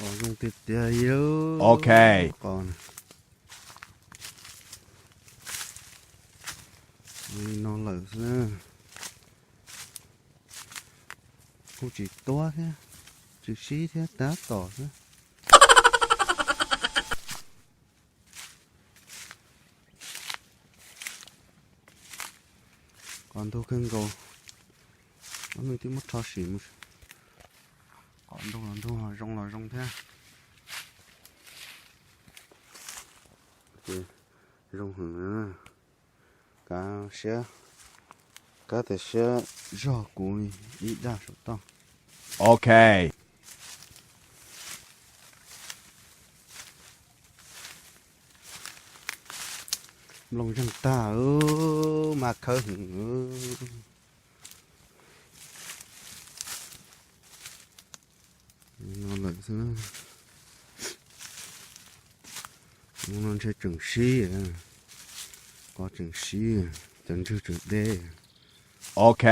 Qos zoo tiag tiag li. Ok. Qos li no lawm xwb. Kuj tsis tuab thiab, tsis sib thiab, tab tom xwb. Qos ntug kawg nkaus, ob neeg twb muab rho sim mus. Qos ntug los ntug, zoo los zoo thiab. Ces zoo heev na. Kav siab, kav tias siab zog kuv ib dag saum toj. Ok. Nplooj zeeg tag, mas khawb heev. No lawm xwb. No ntshe tseem sib, qos tseem sib, cov ntswg tseem deb. Ok.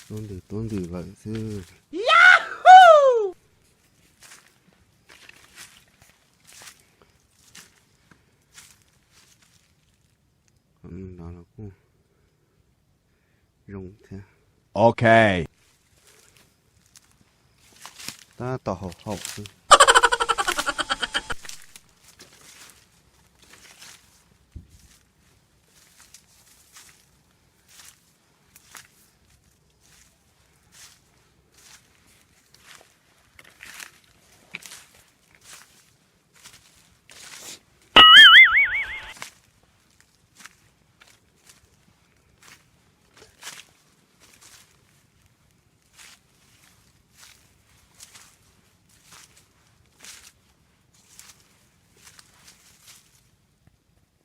Tuab ntws tuab ntws lawm xwb. Qhov no los kuj zoo thiab. Ok. Tab tom haum haum xwb.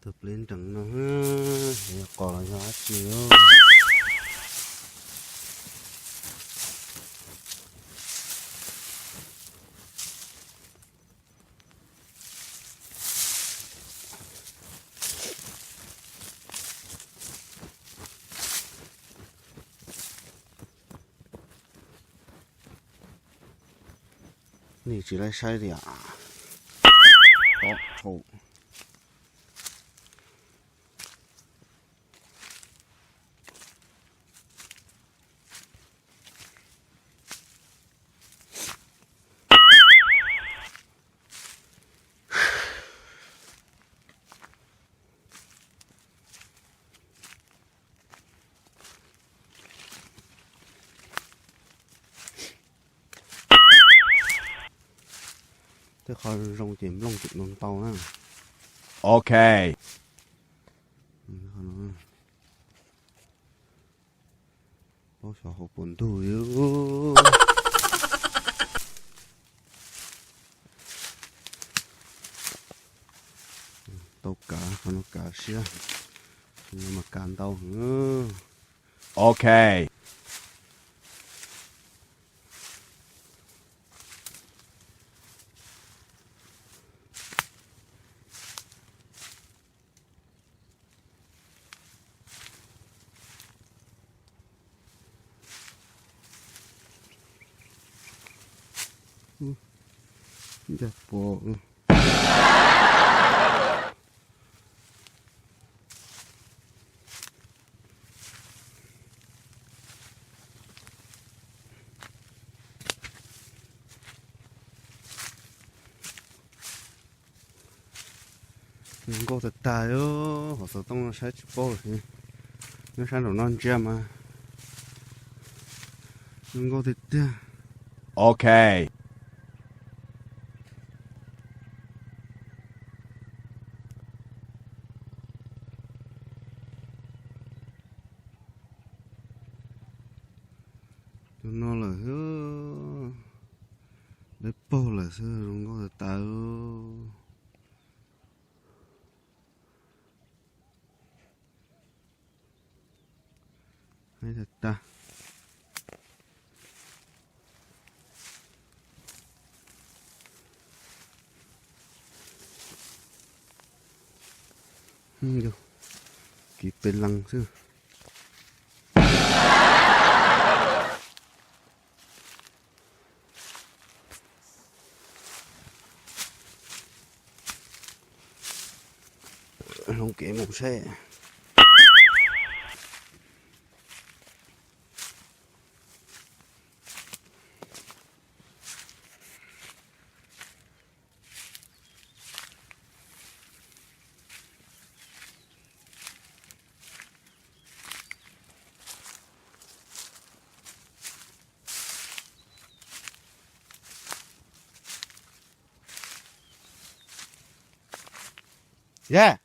Tus pleb nrees no, qos los yog dab tsi? Nej tsis laib saib li as. Tob tshau. Tej qhov zoo ces nplooj tseem ntau ntau na. Ok. Paub xyov hauv puas ntug li. Tau kav, qhov no kav siab, no mas kav ntau heev. Ok. Ncaj puas. Zoo nkauj tag tag li, hov xov tooj no saib tsis paub lawm, nyob sab nraum no ntsia mas zoo nkauj tiag tiag. Ok. Tus no lawm xwb, dawb paug lawm xwb, zoo nkauj tas tas. Tas. Kiv pes lees xwb. Hloov kev mus seb. Yog.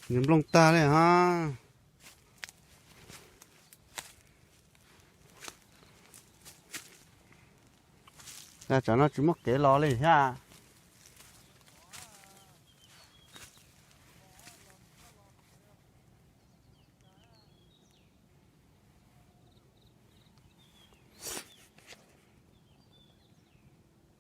Nws nplooj tag li hab. Tsam no tsis muaj kev los li thiab.